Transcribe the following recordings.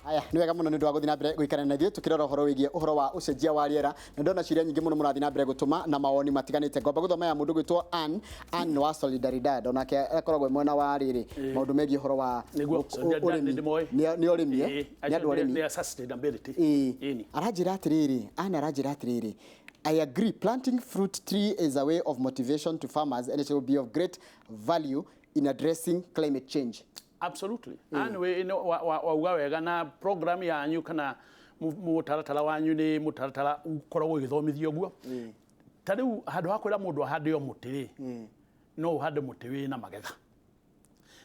Aya, nĩ wega mũno nĩ ũndũ wa gũthiĩ na mbere gũikara na ithuĩ tũkĩrora ũhoro wĩgiĩ ũhoro wa ũcenjia wa rĩera. Na ndona ciũria nyingĩ mũno mũrathiĩ na mbere gũtũma na mawoni matiganĩte. Ngwamba gũthoma ya mũndũ gwĩtwo Ann. Ann nĩ wa Solidaridad, onake akoragwo e mwena wa rĩrĩ maũndũ megiĩ ũhoro wa Nĩguo, Solidaridad ũrĩmi. nĩ ndĩmoĩ. Nĩ ũrĩmi, eh? Nĩ Nĩ andũ arĩmi. Nĩ a sustainability. Ĩĩ. Ĩni. Aranjĩra atĩrĩrĩ, Ann aranjĩra atĩrĩrĩ, "I agree, planting fruit tree is a way of motivation to farmers and it will be of great value in addressing climate change." Absolutely. Anyway, ĩno wauga wega na program yanyu kana mũtaratara wanyu nĩ mũtaratara ũkoragwo ũgĩthomithio ũguo. Ta rĩu handũ ha kwĩra mũndũ ahande o mũtĩ rĩ, no ũhande mũtĩ wĩna magetha.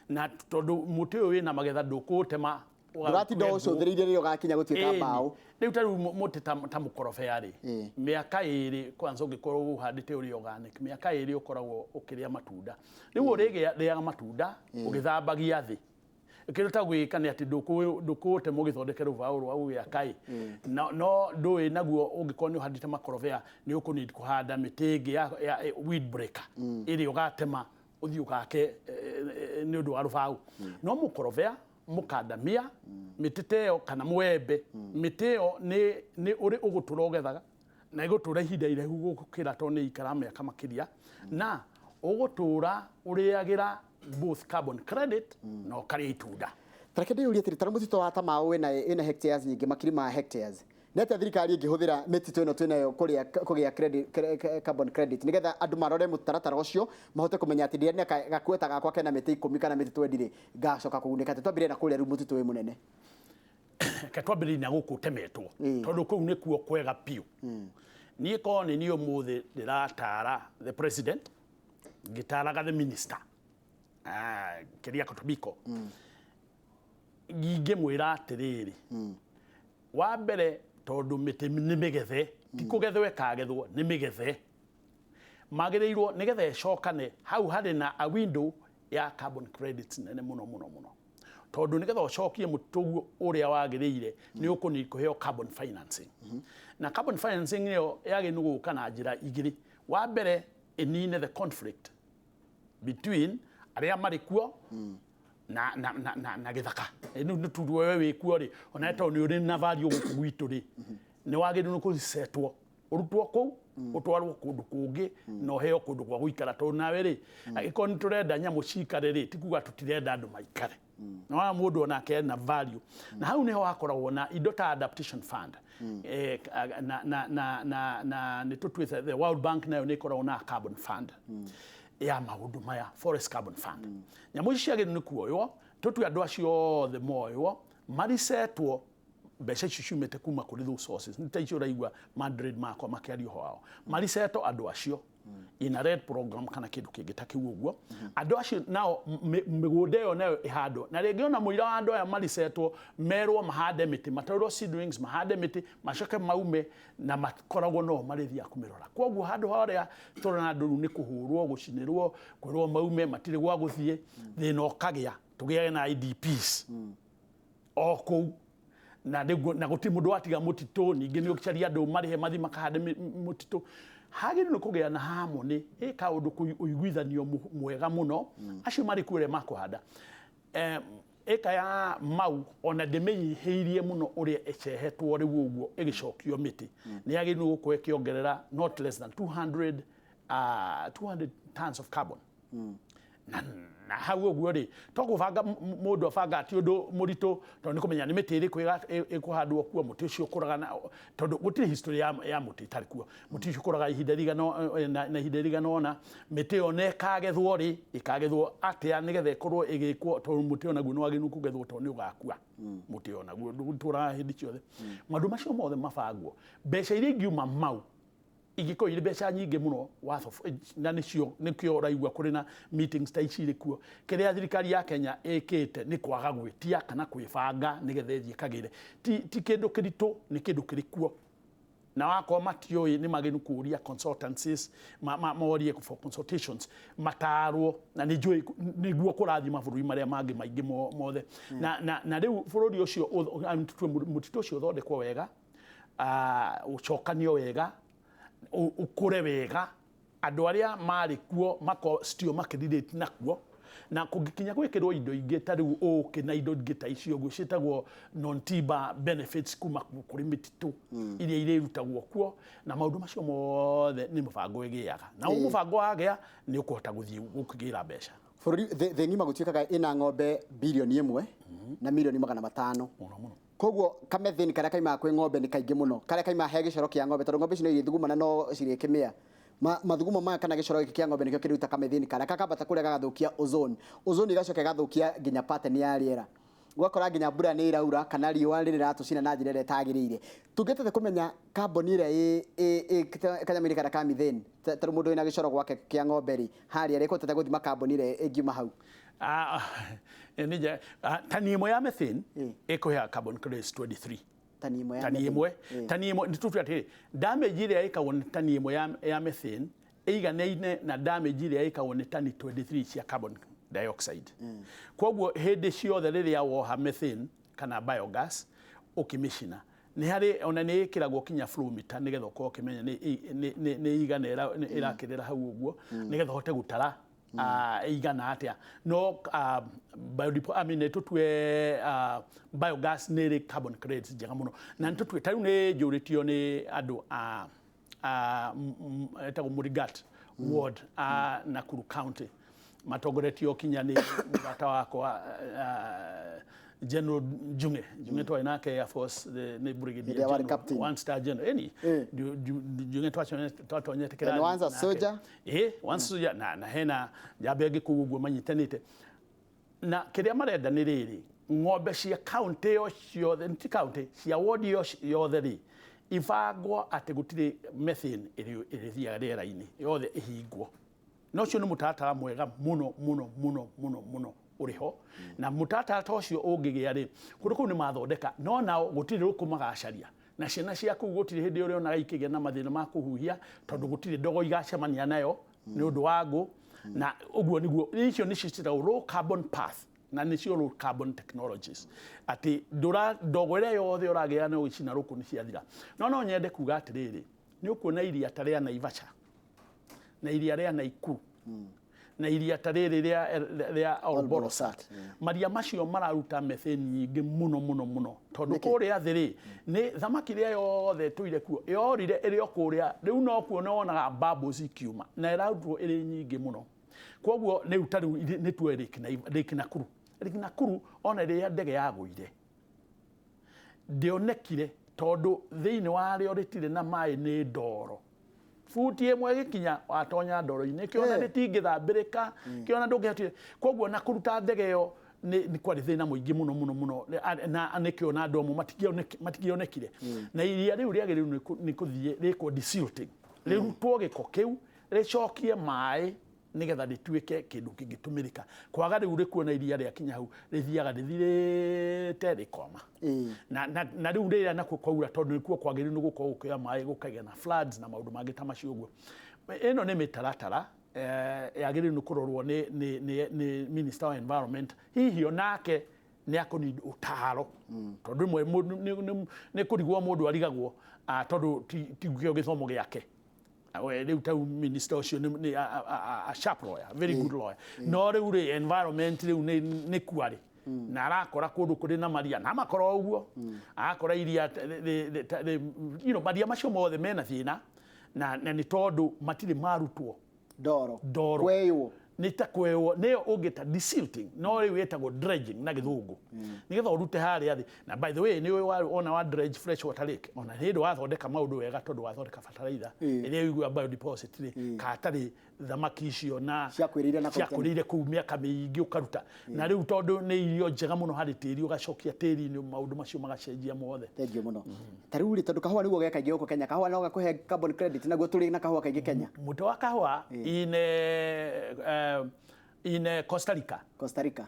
Na tondũ mũtĩ ũyũ wĩna magetha ndũkũũtema. Ndũratinda ũcũthĩrĩirie rĩrĩa ũgakinya gũtuĩka mbaũ. Rĩu ta rĩu mũtĩ ta mũkorobea rĩ, mĩaka 2 kwanza ũngĩkorwo ũhandĩte ũrĩ organic, mĩaka 2 ũkoragwo ũkĩrĩa matunda. Rĩu ũrĩrĩaga matunda ũgĩthambagia thĩ. Kĩndũ ta gwĩka nĩ atĩ ndũkũũtema ũgĩthondeke rũbaũ rwa gũgĩaka ĩ. No ndũĩ naguo ũngĩkorwo nĩ ũhandĩte makorobea nĩ ũkũ need kũhanda mĩtĩ ĩngĩ ya weed breaker ĩrĩa ũgatema ũthiĩ ũgake nĩ ũndũ wa rũbaũ. No mũkorobea, mũkandamia, mĩtĩ ta ĩyo kana mũembe, mĩtĩ ĩyo nĩ ũrĩ ũgũtũra ũgethaga na ĩgũtũra ihinda iraihu gũkĩra tondũ nĩ ĩikaraga mĩaka makĩria, na ũgũtũra ũrĩagĩra both carbon credit na ũkarĩa itunda. Ta reke ndĩyũrie atĩrĩ, ta rĩu mũtitũ wa Tamau wĩna hectares nyingĩ, makiri ma hectares. Nĩ atĩa thirikari ĩngĩhũthĩra mĩtitũ ĩno twĩnayo kũrĩa kũgĩa credit, carbon credit nĩgetha andũ marore mũtaratara ũcio mahote kũmenya atĩ ndĩrĩa gakueta gakwa kena mĩtĩ 10 kana mĩtĩ 20 rĩ, ngacoka kũgunĩka atĩa? Twambĩrĩrie na kũrĩa rĩu mũtitũ wĩ mũnene. Reke twambĩrĩrie na gũkũ ũtemetwo tondũ kũu nĩkuo kwega biũ. Niĩ korwo nĩ niĩ ũmũthĩ ndĩratara the president, ngĩtaraga the minister, Keriako Tobiko, ingĩmwĩra atĩrĩrĩ, wa mbere tondũ mĩtĩ nĩ mĩgethe, ti kũgethwo ĩkagethwo, nĩ mĩgethe, magĩrĩirwo nĩgetha ĩcokane hau harĩ na a window ya carbon credits nene mũno mũno mũno, tondũ nĩgetha ũcokie mũtitũ ũguo ũrĩa wagĩrĩire nĩ ũkũni kũheo carbon financing. Na carbon financing ĩyo yagĩrĩirwo gũka na njĩra igĩrĩ. Wa mbere, ĩnine the conflict between arĩa marĩ kuo na gĩthaka. Rĩu nĩ tuge we wĩ kuo rĩ, ona tondũ nĩ ũrĩ na value gũkũ gwitũ rĩ, nĩ wagĩrĩirwo nĩ kũrisetwo, ũrutwo kũu ũtwarwo kũndũ kũngĩ na ũheo kũndũ gwa gũikara, tondũ nawe rĩ, angĩkorwo nĩ tũrenda nyamũ cikare rĩ, ti kuga tũtirenda andũ maikare. Na wa mũndũ onake ena value. Na hau nĩho hakoragwo na indo ta adaptation fund. Na nĩ tũtuĩte the World Bank nayo nĩ ĩkoragwo na carbon fund ya maũndũ maya, forest carbon fund. Nyamũ ici ciagĩrĩirwo nĩ kuoywo, tũtue andũ acio othe moywo, marisetwo mbeca icio ciumĩte kuma kũrĩ those sources. Nĩ ta icio ũraigua Madrid makwa makĩaria ũhoro wao. Marisetwo andũ acio in a red program kana kĩndũ kĩngĩ ta kĩu ũguo. Andũ acio nao mĩgũnda ĩyo nayo ĩhandwo. Na rĩngĩ ona mũira wa andũ aya marisetwo merwo mahande mĩtĩ, matwarĩrwo seedlings, mahande mĩtĩ, macoke maume na makoragwo no marĩthiaga kũmĩrora. Koguo handũ harĩa tũrona andũ rĩu nĩ kũhũrwo, gũcinĩrwo, kwĩrwo maume, matirĩ gwa gũthiĩ, thĩna ũkagĩa, tũgĩage na IDPs o kũu. Na nĩguo, na gũtirĩ mũndũ watiga mũtitũ, ningĩ nĩ ũcaria andũ marĩhe mathiĩ makahande mũtitũ. Hagĩrĩirwo nĩ kũgĩa na harmony, ĩ kaũndũ ũiguithanio mwega mũno, acio marĩ kuo ũrĩa makũhanda. Ĩka ya Mau ona ndĩmĩnyihĩirie mũno ũrĩa ĩcehetwo rĩu ũguo ĩgĩcokio mĩtĩ, nĩ yagĩrĩirwo gũkorwo ĩkĩongerera not less than 200 tons of carbon. Na hau ũguo rĩ, to kũbanga mũndũ abanga ti ũndũ mũritũ, tondũ nĩ kũmenya nĩ mĩtĩ ĩrĩkũ ĩkũhandwo kuo, mũtĩ ũcio ũkũraga na, tondũ gũtirĩ history ya mũtĩ ĩtarĩ kuo. Mũtĩ ũcio ũkũraga ihinda rĩigana na ihinda rĩigana ũna, mĩtĩ ĩyo na ĩkagethwo rĩ, ĩkagethwo atĩa nĩgetha ĩkorwo ĩgĩkwo, tondũ mũtĩ onaguo nĩ wagĩrĩirwo kũgethwo tondũ nĩ ũgakua. Mũtĩ onaguo ndũtũraga hĩndĩ ciothe. Maũndũ macio mothe mabangwo. Mbeca iria ingiuma mau, ingĩkorwo irĩ mbeca nyingĩ mũno worth of, na nĩcio nĩkĩo ũraigua kũrĩ na meetings ta ici irĩ kuo. Kĩrĩa thirikari ya Kenya ĩkĩte nĩ kwaga gwĩtia kana kwĩbanga nĩgetha ĩthiĩ ĩkagĩre. Ti kĩndũ kĩritũ, nĩ kĩndũ kĩrĩ kuo. Na wakorwo matiũĩ nĩ magĩrĩirwo kũria consultancies, morie for consultations, matarwo, na nĩ njũĩ nĩguo kũrathiĩ mabũrũri marĩa mangĩ maingĩ mothe. Na rĩu bũrũri ũcio, mũtitũ ũcio ũthondekwo wega, ũcokanio wega, ũkũre wega, andũ arĩa marĩ kuo makorwo still makĩrelate nakuo. Na kũngĩkinya gwĩkĩrwo indo ingĩ ta rĩu ũkĩ na indo ingĩ ta icio ũguo ciĩtagwo non timber benefits kuma kũrĩ mĩtitũ iria irĩrutagwo kuo, na maũndũ macio mothe nĩ mũbango ĩgĩaga, na mũbango wagĩa nĩ ũkũhota gũthiĩ gũkĩgĩra mbeca. Bũrũri thĩ ng'ima gũtuĩkaga ĩna ng'ombe 1 bilioni na milioni 500. Mũno mũno. Koguo kamethane karĩa kaimaga kwĩ ng'ombe nĩ kaingĩ mũno, karĩa kaimaga he gĩcoro kĩa ng'ombe, tondũ ng'ombe ici no irĩthuguma na no cirĩkĩmĩa. Mathugumo maya kana gĩcoro gĩkĩ kĩa ng'ombe nĩkĩo kĩruta kamethane karĩa kakambata kũrĩa gagathũkia ozone. Ozone ĩgacoka ĩgathũkia nginya pattern ya rĩera, ũgakora nginya mbura nĩ ĩraura kana riũa rĩrĩ rĩratũcina na njĩra ĩrĩa ĩtagĩrĩire. Tũngĩtete kũmenya carbon ĩrĩa ĩ kanyamũ-inĩ karĩa ka methane, ta rĩu mũndũ wĩna gĩcoro gwake kĩa ng'ombe rĩ, harĩa rĩ kũhotete gũthima carbon ĩrĩa ĩngiuma hau? Ah, tani ĩmwe ya methane ĩkũheaga carbon credits 23. Tani ĩmwe ya Tani methane. ĩmwe, tani ĩmwe. Nĩ tũtue atĩrĩ, damage ĩrĩa ĩkagwo nĩ tani ĩmwe ya methane ĩiganaine na damage ĩrĩa ĩkagwo nĩ tani 23 cia carbon dioxide. Koguo hĩndĩ ciothe rĩrĩa woha methane kana biogas ũkĩmĩcina, nĩ harĩ ona nĩ ĩkĩragwo kinya flow meter nĩgetha ũkorwo ũkĩmenya nĩ igana ĩrakĩrĩra hau ũguo, nĩgetha ũhote gũtara ĩigana atĩa. No I mean, tũtue biogas nĩ ĩrĩ carbon credits njega mũno, na nĩ tũtue ta rĩu nĩ njũrĩtio nĩ andũ a etagwo Murigat ward a Nakuru County, matongoretio kinya nĩ mũrata wakwa General Njung'e. Njung'e twarĩ nake Air Force, nĩ brigadier Hĩndĩ ĩrĩa warĩ general, captain. One star general ĩni. Njung'e twatonyete kĩrathi And once a nake. soldier. Ĩ, once soldier, na hena njamba ĩngĩ kũu ũguo manyitanĩte. Na kĩrĩa marenda nĩ rĩrĩ, ng'ombe cia county ĩyo ciothe, ti county, cia ward ĩyo yothe rĩ, ibangwo atĩ gũtirĩ methane ĩrĩthiaga rĩera-inĩ, yothe ĩhingwo. Na ũcio nĩ mũtaratara mwega mũno mũno mũno mũno mũno ũrĩ ho, na mũtaratara ta ũcio ũngĩgĩa rĩ, kũndũ kũu nĩ mathondeka, no nao gũtirĩ rũkũ magacaria, na ciana cia kũu gũtirĩ hĩndĩ ũrĩonaga ikĩgĩa na mathĩna ma kũhuhia, tondũ gũtirĩ ndogo igacemania nayo nĩ ũndũ wa ngũ. Na ũguo nĩguo icio nĩcio ciĩtagwo low carbon path, na nĩcio low carbon technologies, atĩ ndũra ndogo ĩrĩa yothe ũragĩa na ũgĩcina rũkũ nĩ ciathira. No nyende kuga atĩrĩrĩ, nĩ ũkuona iria ta rĩa Naivasha na iria rĩa Naikuru na iria ta rĩrĩ rĩa Olbolosat, maria macio mararuta methane nyingĩ mũno mũno mũno, tondũ kũrĩa thĩ rĩ, nĩ thamaki ĩrĩa yothe ĩtũire kuo yorire ĩrĩ o kũrĩa. Rĩu no kuo wonaga bubbles ikiuma na ĩrarutwo ĩrĩ nyingĩ mũno. Koguo rĩu ta rĩu nĩ tuoe Lake Nakuru. Lake Nakuru, ona rĩrĩa ndege yagũire ndĩonekire, tondũ thĩinĩ warĩo rĩtirĩ na maĩ, nĩ ndoro. Buti 1 ĩgĩkinya watonya ndoro-inĩ, kĩona rĩtingĩthambĩrĩka, kĩona ndũngĩhotire. Koguo na kũruta ndege ĩyo nĩ kwarĩ thĩna mũingĩ mũno mũno mũno, na nĩkĩo na andũ amwe matingĩonekire. Na iria rĩu rĩagĩrĩirwo nĩ kũthiĩ rĩkwo desilting, rĩrutwo gĩko kĩu, rĩcokie maĩ, nĩgetha rĩtuĩke kĩndũ kĩngĩtũmĩrĩka. Kwaga rĩu rĩkuona iria rĩakinya hau rĩthiaga rĩthirĩte rĩkoma. Na rĩu rĩrĩa nakuo kwaura, tondũ nĩkuo kwagĩrĩirwo nĩ gũkorwo gũkĩoya maĩ, gũkagĩa na floods na maũndũ mangĩ ta macio. Ũguo ĩno nĩ mĩtaratara yagĩrĩirwo nĩ kũrorwo nĩ Minister wa Environment. Hihi onake nĩ akũni ũtaro, tondũ rĩmwe nĩ kũrigwo mũndũ arigagwo, tondũ ti kĩo gĩthomo gĩake. We rĩu tau minister ũcio nĩ a sharp lawyer, very good lawyer, no rĩu rĩ environment rĩu nĩ kuarĩ na arakora kũndũ kũrĩ na maria na makora ũguo arakora iria maria macio mothe mena thĩna, na nĩ tondũ matirĩ marutwo ndoro. Ndoro. Kweywo. Nĩ ta kweywo, nĩyo ũngĩta desilting, no rĩu ĩtagwo dredging na Gĩthũngũ, nĩgetha ũrute harĩa thĩ. Na by the way, nĩ ũĩ ona wa dredge fresh water lake, ona hĩndĩ wathondeka maũndũ wega, tondũ wathondeka fertilizer ĩrĩa ũiguaga biodeposit rĩ, katarĩ thamaki icio na Ciakuĩrĩire na kũu tene. Ciakũrĩire kũu mĩaka mĩingĩ, ũkaruta, na rĩu tondũ nĩ irio njega mũno harĩ tĩri, ũgacokia tĩri-inĩ, maũndũ macio magacenjia mothe. Thengiũ mũno. Ta rĩu rĩ, tondũ kahũa nĩguo ge kaingĩ gũkũ Kenya, kahũa no gakũhe carbon credit? Naguo tũrĩ na kahũa kaingĩ Kenya. Mũtĩ wa kahũa in Costa Rica. Costa Rica.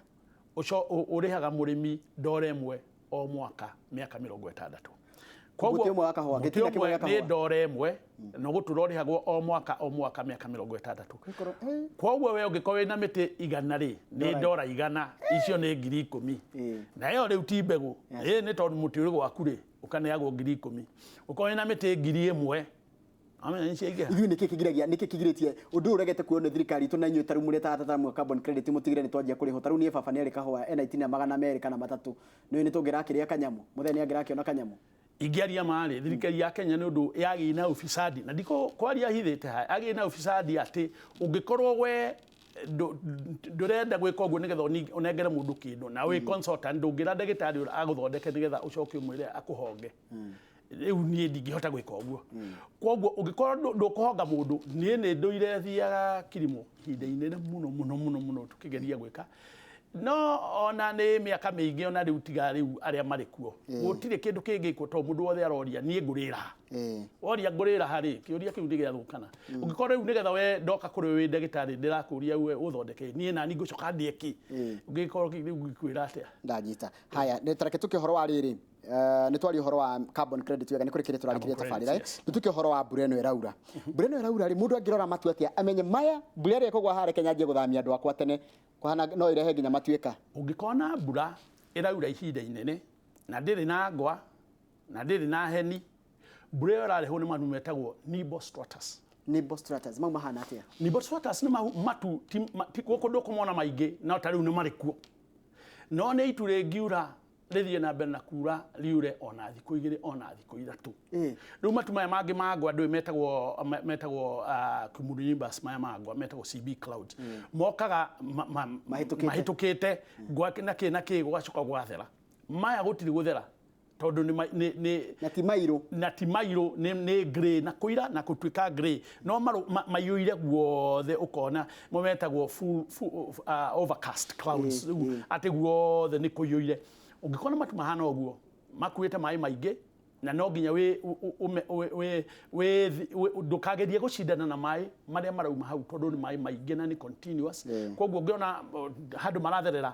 Ũco ũrĩhaga mũrĩmi ndora 1 o mwaka mĩaka 60. Mũtĩ ũmwe wa kahũa, mũtĩ gĩtina kĩmwe ũmwe gĩa nĩ kahũa. ndora 1, na gũtũra ũrĩhagwo o mwaka o mwaka mĩaka 60. Koguo we ũngĩkorwo wĩna mĩtĩ 100 rĩ, nĩ ndora 100, icio nĩ 10,000. Na ĩyo rĩu ti mbegũ ĩ, nĩ tondũ mũtĩ ũrĩ gwaku rĩ, ũkaneagwo 10,000. Ũkorwo wĩna mĩtĩ 1000. Amenya nĩ ciaingĩha. Ithuĩ nĩkĩ kĩgiragia, nĩkĩ kĩgirĩtie ũndũ ũyũ ũregete kuoywo nĩ thirikari itũ, na inyuĩ tarĩu mũrĩ ta atatamu a carbon credit mũtigĩre nĩ twanjia kũrĩhwo? Tarĩu niĩ baba nĩ arĩ kahũa ena itina 200 kana 300, nĩ tũngĩrakĩrĩa kanyamũ, mũthee nĩ angĩrakĩona kanyamũ. Ingĩaria marĩ thirikari ya Kenya, nĩ ũndũ yagĩire na ufisadi, na ndikũ kwaria hithĩte haya, yagĩire na ufisadi atĩ ũngĩkorwo we ndũrenda gwĩka ũguo nĩgetha ũnengere mũndũ kĩndũ na wĩ consultant, ndũngĩra ndagĩtarĩ agũthondeke nĩgetha ũcoke ũmwĩre akũhonge. Rĩu niĩ ndingĩhota gwĩka ũguo. Koguo ũngĩkorwo ndũkũhonga mũndũ, niĩ nĩ ndũire thiaga kirimo ihinda inene mũno mũno mũno mũno tũkĩgeria gwĩka, no ona nĩ mĩaka mĩingĩ, ona rĩu tiga rĩu arĩa marĩ kuo, gũtirĩ kĩndũ kĩngĩkwo, tondũ mũndũ wothe aroria niĩ ngũrĩra ha. Woria ngũrĩra ha rĩ, kĩũria kĩu nĩ gĩathũkana. Ũngĩkorwo rĩu nĩgetha we ndoka kũrĩ wĩ ndagĩtarĩ, ndĩrakũria we ũthondeke, niĩ nani ngũcoka ndĩe kĩ? Ũngĩkorwo rĩu ngĩkwĩra atĩa? Ndanyita. Haya, nĩ tareke tũke ũhoro wa rĩrĩ, nĩ twaria ũhoro wa carbon credit wega, nĩ kũrĩ kĩrĩa tũrarĩkĩria. Carbon tabarĩra. credits, yes. Nĩ tũke ũhoro wa mbura ĩno ĩraura. Mbura ĩno ĩraura rĩ, mũndũ angĩrora matu atĩa amenye maya mbura ĩrĩa ĩkũgwa haha, reke nyanjie gũthamia andũ akwa tene, kũhana no ĩrehe nginya matuĩka? Ũngĩkona mbura ĩraura ihinda inene na ndĩrĩ na ngwa na ndĩrĩ na heni, mbura ĩyo ĩrarehwo nĩ matu metagwo nimbostratus. Nimbostratus mau mahana atĩa? Nimbostratus nĩ matu ti gũkũ ndũkũmona maingĩ, no ta rĩu nĩ marĩ kuo, no nĩ itu rĩngiura rĩthiĩ na mbere na kura, riure ona thikũ 2, ona thikũ 3. Rĩu matu maya mangĩ mangwa ndũĩ metagwo cumulonimbus, maya mangwa metagwo CB clouds, mokaga Mahĩtũkĩte. Mahĩtũkĩte ngwa na kĩ na kĩ, gũgacoka gwathera. Maya gũtirĩ gũthera tondũ nĩ Na ti mairũ? Na ti mairũ, nĩ grey na kũira na gũtuĩka grey, no maiyũire guothe, ũkona mo metagwo full overcast clouds. Rĩu atĩ guothe nĩ kũiyũire. Ũngĩkona matu mahana ũguo makuĩte maĩ maingĩ, na no nginya wĩ wĩ wĩ wĩ ndũkagerie gũcindana na maĩ marĩa marauma hau, tondũ nĩ maĩ maingĩ na nĩ continuous. Koguo ũngĩona handũ maratherera,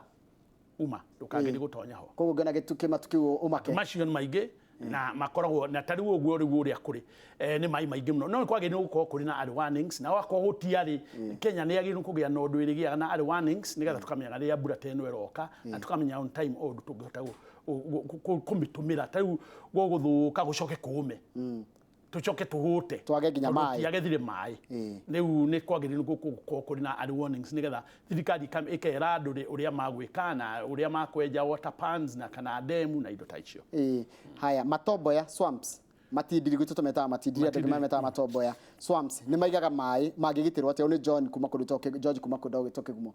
uma, ndũkagerie gũtonya ho. Koguo ngĩona kĩmatu kĩu ũmake. Macio nĩ maingĩ na makoragwo na ta rĩu ũguo rĩu ũrĩa kũrĩ, nĩ maĩ maingĩ mũno, no nĩ kwagĩrĩirwo gũkorwo kũrĩ na early warnings, na wakorwo gũtiarĩ, Kenya nĩ yagĩrĩirwo kũgĩa na ũndũ ĩrĩgĩaga na early warnings, nĩgetha tũkamenyaga rĩrĩa mbura ta ĩno ĩroka, na tũkamenya on time o ũndũ tũngĩhota kũmĩtũmĩra. Ta rĩu gũgũthũka gũcoke kũũme, tũcoke tũhũte. Twage nginya Tondũ maĩ. Tiagethire maĩ. Rĩu nĩ kwagĩrĩirwo gũkorwo kũrĩ na early warnings, nĩgetha thirikari ĩkera andũ ũrĩa magwĩka na ũrĩa makwenja water pans na kana demu na indo ta icio. Ĩĩ. Haya, matomboya, swamps, matindiri, gwitũ tũmetaga matindiri, andũ Matindiri. metaga matomboya, swamps nĩ maigaga maĩ mangĩgitĩrwo atĩa? Ũyũ nĩ John kuma kũndũ George kuma kũndũ gwĩtwo Kĩgumo.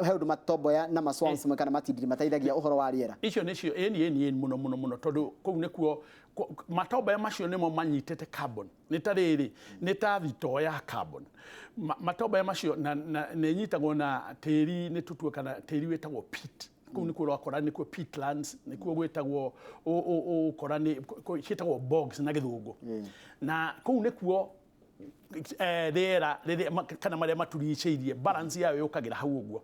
He ũndũ matomboya na maswamps kana matindiri mateithagia ũhoro wa rĩera? Icio nĩcio, ĩni ĩni ĩni, mũno mũno mũno, tondũ kũu nĩkuo matomboya macio nĩmo manyitĩte carbon, nĩ ta rĩrĩ, nĩ ta thitoo ya carbon. Matomboya macio na nĩ ĩnyitagwo na tĩri, nĩ tũtue kana tĩri wĩtagwo peat. Kũu nĩkuo ũrakora nĩkuo peatlands, nĩkuo gwĩtagwo ũkora nĩ ciĩtagwo bogs na Gĩthũngũ, na kũu nĩkuo rĩera rĩrĩa kana marĩa maturicĩirie, balance yayo yũkagĩra hau ũguo.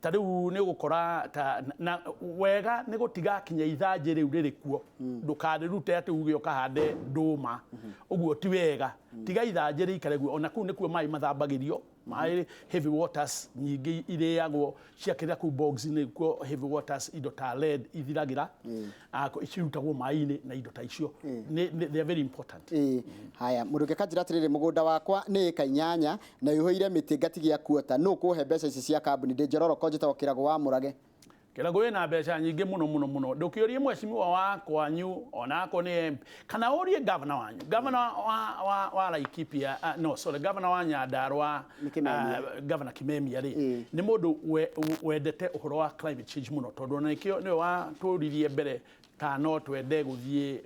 Ta rĩu nĩ ũgũkora ta na wega nĩ gũtiga kinya ithanjĩ rĩu rĩrĩ kuo, ndũkarĩrute atĩ uge ũkahande ndũma, ũguo ti wega. Tiga ithanjĩ rĩikare guo. Ona kũu nĩkuo maĩ mathambagĩrio, maĩ heavy waters nyingĩ irĩagwo ciakĩrĩra kũu bogs, nĩkuo heavy waters, indo ta lead ithiragĩra. Cirutagwo maĩ-inĩ na indo ta icio. They are very important. Ĩĩ. Haya, mũndũ ũngĩ akanjĩra atĩrĩrĩ, mũgũnda wakwa nĩ ĩka 8 na ũihũire mĩtĩ, ngatigia kuota, nũ kũhe mbeca ici cia kambuni? Ndĩ Njororoko, njĩtagwo Kĩragũ wa Mũrage. Kĩragũ wĩna mbeca nyingĩ mũno mũno mũno. Ndũkĩũrie mheshimiwa wa kwanyu, ona akorwo nĩ MP, kana ũrie gavana wanyu, gavana wa Laikipia, no, sorry, gavana wa Nyandarua. Nĩ Kimemia. Gavana Kimemia rĩ, nĩ mũndũ wendete ũhoro wa climate change mũno, tondũ ona nĩkĩo nĩwe watũririe mbere kana no twende gũthiĩ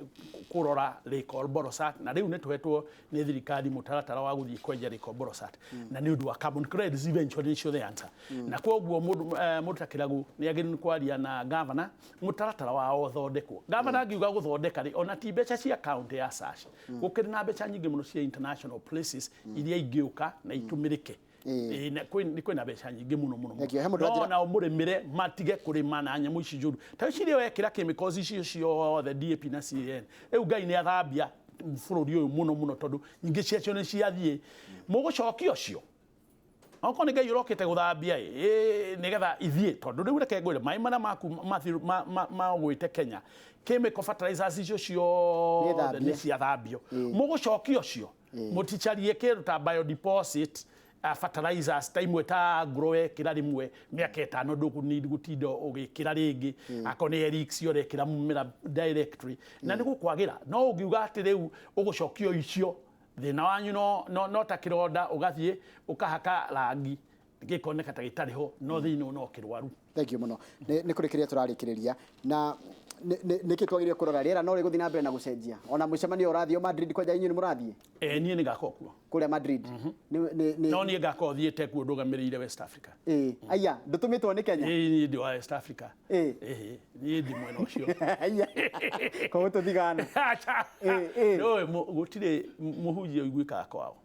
kũrora Lake Olbolosat, na rĩu nĩ tũhetwo nĩ thirikari mũtaratara wa gũthiĩ kwenja Lake Olbolosat, na nĩ ũndũ wa carbon credits eventually nĩcio the answer. Na koguo mũndũ ta Kĩragu nĩ agĩrĩirwo nĩ kwaria na gavana, mũtaratara wao ũthondekwo. Gavana angiuga gũthondeka rĩ, ona ti mbeca cia county ya Sash, gũkĩrĩ na mbeca nyingĩ mũno cia international places iria ingĩũka na itũmĩrĩke. Ĩĩ, na kwĩna mbeca nyingĩ mũno mũno Thank you. He mũndũ mũno. No nao mũrĩmĩre, matige kũrĩma na nyamũ ici njũru ta ici iria wekĩra chemicals icio ciothe, DAP na CAN. Rĩu Ngai nĩ athambia bũrũri ũyũ mũno mũno, tondũ nyingĩ ciacio nĩ ciathiĩ, mũgũcokia ũcio okorwo nĩ Ngai ũrokĩte gũthambia ĩ nĩgetha ithiĩ, tondũ rĩu reke ngwĩre, maĩ marĩa maku magwĩte Kenya, chemical fertilizers icio ciothe Nĩ thambie. Nĩ ciathambio, mũgũcokia ũcio. Mũticarie kĩndũ ta biodeposit, fertilizers ta imwe ta grow wekĩra rĩmwe mĩaka 5 ndũkũnidi gũtinda ũgĩkĩra rĩngĩ, akorwo nĩ elixir ũrekĩra mũmera directly na nĩ gũkwagĩra. No ũngiuga atĩ rĩu ũgũcokio icio, thĩna wanyu no ta kĩronda ũgathiĩ ũkahaka rangi gĩkoneka ta gĩtarĩ ho, no thĩinĩ no kĩrwaru. Thank you mũno. Nĩ kũrĩkĩrĩria tũrarĩkĩrĩria na nĩkĩ twagĩrĩire kũrora rĩera no rĩgũthiĩ na mbere na gũcenjia, ona mũcemanio ũrathiĩ Madrid kwanja inyuĩ nĩ mũrathiĩ? Niĩ nĩ ngakorwo kuo kũrĩa Madrid. No niĩ ngakorwo thiĩte kuo ndũgamĩrĩire West Africa. Aya ndũtũmĩtwo nĩ Kenya? Niĩ ndĩ wa West Africa. Niĩ ndĩ mwena ũcio. Aya koguo tũthigana. No gũtirĩ mũhunjia ũiguĩkaga kwao.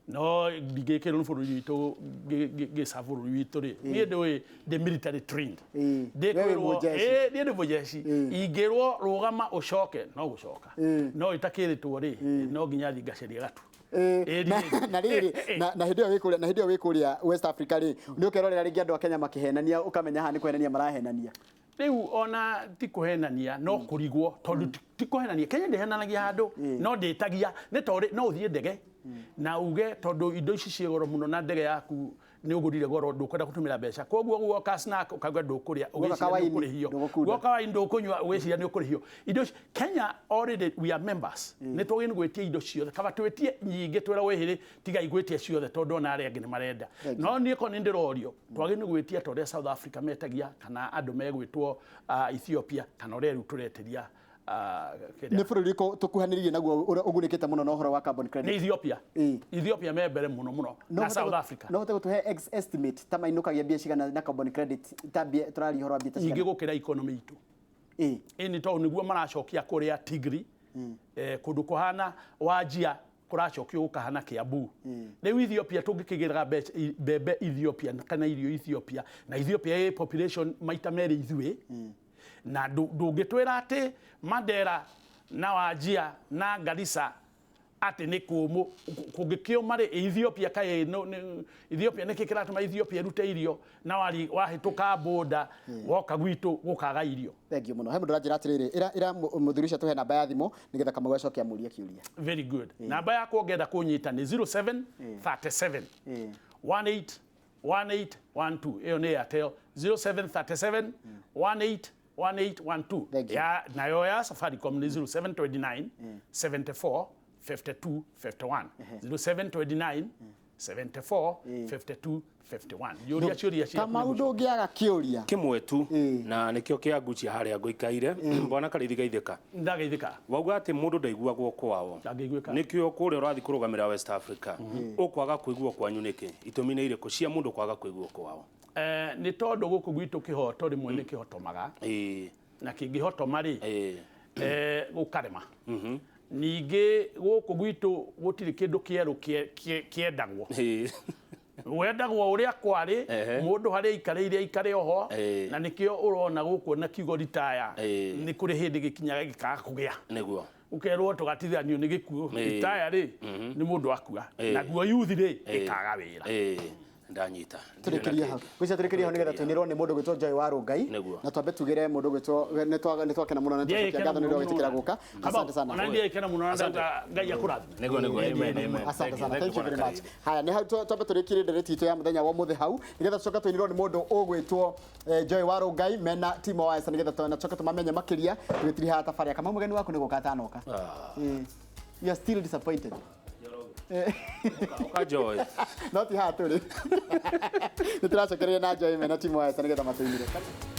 No ndingĩkĩrwo nĩ bũrũri witũ, ngĩca bũrũri witũ rĩ, niĩ ndũĩ ndĩ military trained. Ndĩkwĩrwo niĩ ndĩ mũjeshi, ingĩrwo rũgama ũcoke no gũcoka, no itakĩrĩtwo rĩ no nginya thiĩ ngacarie gatu. Na rĩrĩ na hĩndĩ ĩyo wĩ na hĩndĩ ĩyo wĩ kũrĩa West Africa rĩ, nĩ ũkerorera rĩngĩ andũ a Kenya makĩhenania, ũkamenya haha nĩ kũhenania marahenania. Rĩu ona ti kũhenania no kũrigwo, tondũ ti kũhenania. Kenya ndĩhenanagia handũ, no ndĩtagia nĩ tondũ no ũthiĩ ndege na uge tondũ indo ici ciĩ goro mũno na ndege yaku nĩ ũgũrire goro, ndũkwenda gũtũmĩra mbeca, koguo guoka snack ũkauga ndũkũrĩa, ũgĩciria nĩ ũkũrĩhio, guoka waini ndũkũnyua, ũgĩciria nĩ ũkũrĩhio. Indo Kenya already we are members, nĩ twagĩrĩirwo gwĩtia indo ciothe, kaba twĩtie nyingĩ twĩra wĩhĩrĩ tigai gwĩtia ciothe tondũ ona arĩa angĩ nĩ marenda. No niĩ korwo nĩ ndĩrorio twagĩrĩirwo gwĩtia ta ũrĩa South Africa metagia, kana andũ megwĩtwo Ethiopia, kana ũrĩa rĩu tũretĩria. Nĩ bũrũri ũrĩkũ tũkuhanĩrĩirie naguo ũgunĩkĩte mũno na ũhoro wa carbon credit? Nĩ Ethiopia. Ethiopia me mbere mũno mũno na South Africa. No ũhote gũtũhe estimate ta mainũkagia mbia cigana na carbon credit, ta mbia tũraria ũhoro wa mbia ta cigana? Nyingĩ gũkĩra economy itũ. Ĩni tondũ nĩguo maracokia kũrĩa Tigray, kũndũ kũhana Wajir kũracokio gũkahana Kiambu. Rĩu Ethiopia tũngĩkĩgĩraga mbembe Ethiopia kana irio Ethiopia, na Ethiopia ĩ population maita merĩ ithuĩ, na ndũngĩtwĩra atĩ Mandera na Wajir na Garissa atĩ nĩ kũmũ kũngĩkĩũma rĩ, Ethiopia kaĩ Ethiopia nĩkĩ kĩratũma Ethiopia ĩrute irio na wahĩtũka boda woka gwitũ gũkaga irio. Thank you mũno. He mũndũ ũranjĩra atĩrĩrĩ, ĩra mũthuri ũcio tũhe namba ya thimũ nĩgetha Kamau acoke amũrie kĩũria. Very good. Namba yakwa ũngĩenda kũnyita nĩ 0737 18 18 12. Ĩyo nĩ Airtel 0737 18 1812. Ya nayo ya Safaricom ni 0729 74 52 51. 0729 74 52 51. Yũria ciũria ciaku. Kamau ndũngĩaga kĩũria kĩmwe tu na nĩkĩo kĩa ngucia harĩa ngũikaire. Bwana Karĩithi geithĩka. Ndageithĩka. Wauga atĩ mũndũ ndaiguagwo kwao. Ndangĩiguĩka. Nĩkĩo kũrĩa ũrathiĩ kũrũgamĩra West Africa. Ũkwaga kũiguo kwanyu nĩkĩ? Itũmi nĩ irĩkũ cia mũndũ kwaga kũiguo kwao? Nĩ tondũ gũkũ gwitũ kĩhoto rĩmwe nĩ kĩhotomaga. Na kĩngĩhotoma rĩ, gũkarema. Ningĩ gũkũ gwitũ gũtirĩ kĩndũ kĩerũ kĩendagwo. Wendagwo ũrĩa kwarĩ, mũndũ harĩa aikarĩire aikare oho, na nĩkĩo ũrona gũkũ na kiugo ritaya nĩ kũrĩ hĩndĩ gĩkinyaga gĩkaga kũgĩa. Nĩguo. Ũkerwo tũgatithanio nĩ gĩkuũ. Ritaya rĩ, nĩ mũndũ akua. Naguo youth rĩ, ĩkaga wĩra. Ndanyita. Tũrĩkĩrie hau. Gwĩcia tũrĩkĩrie hau nĩgetha tũinĩrwo nĩ mũndũ gwĩtwo Joy wa Rũngai. Na twambe tugĩre mũndũ gwĩtwo nĩ twakena mũno na twacokia ngatho nĩ ũndũ wa gwĩtĩkĩra gũka. Asante sana. Ona ndiĩ mũno na ndauga Ngai akũrathime. Nĩguo nĩguo. Amen amen. Asante sana. Thank you very much. Haya nĩ hau twambe tũrĩkĩrie ndereti itũ ya mũthenya wa ũmũthĩ hau nĩgetha tũcoke tũinĩrwo nĩ mũndũ ũgwĩtwo Joy wa Rũngai mena Timo wa Esther nĩgetha tũcoke tũmamenye makĩria tũgĩtiriha thabarĩ. Kamau mũgeni waku nĩ gũka atanoka. You are still disappointed. Ũka Joy. No ti haha tũrĩ. Nĩ tũracokereria na Joy mena Timo wa Esther nĩgetha matũinĩre.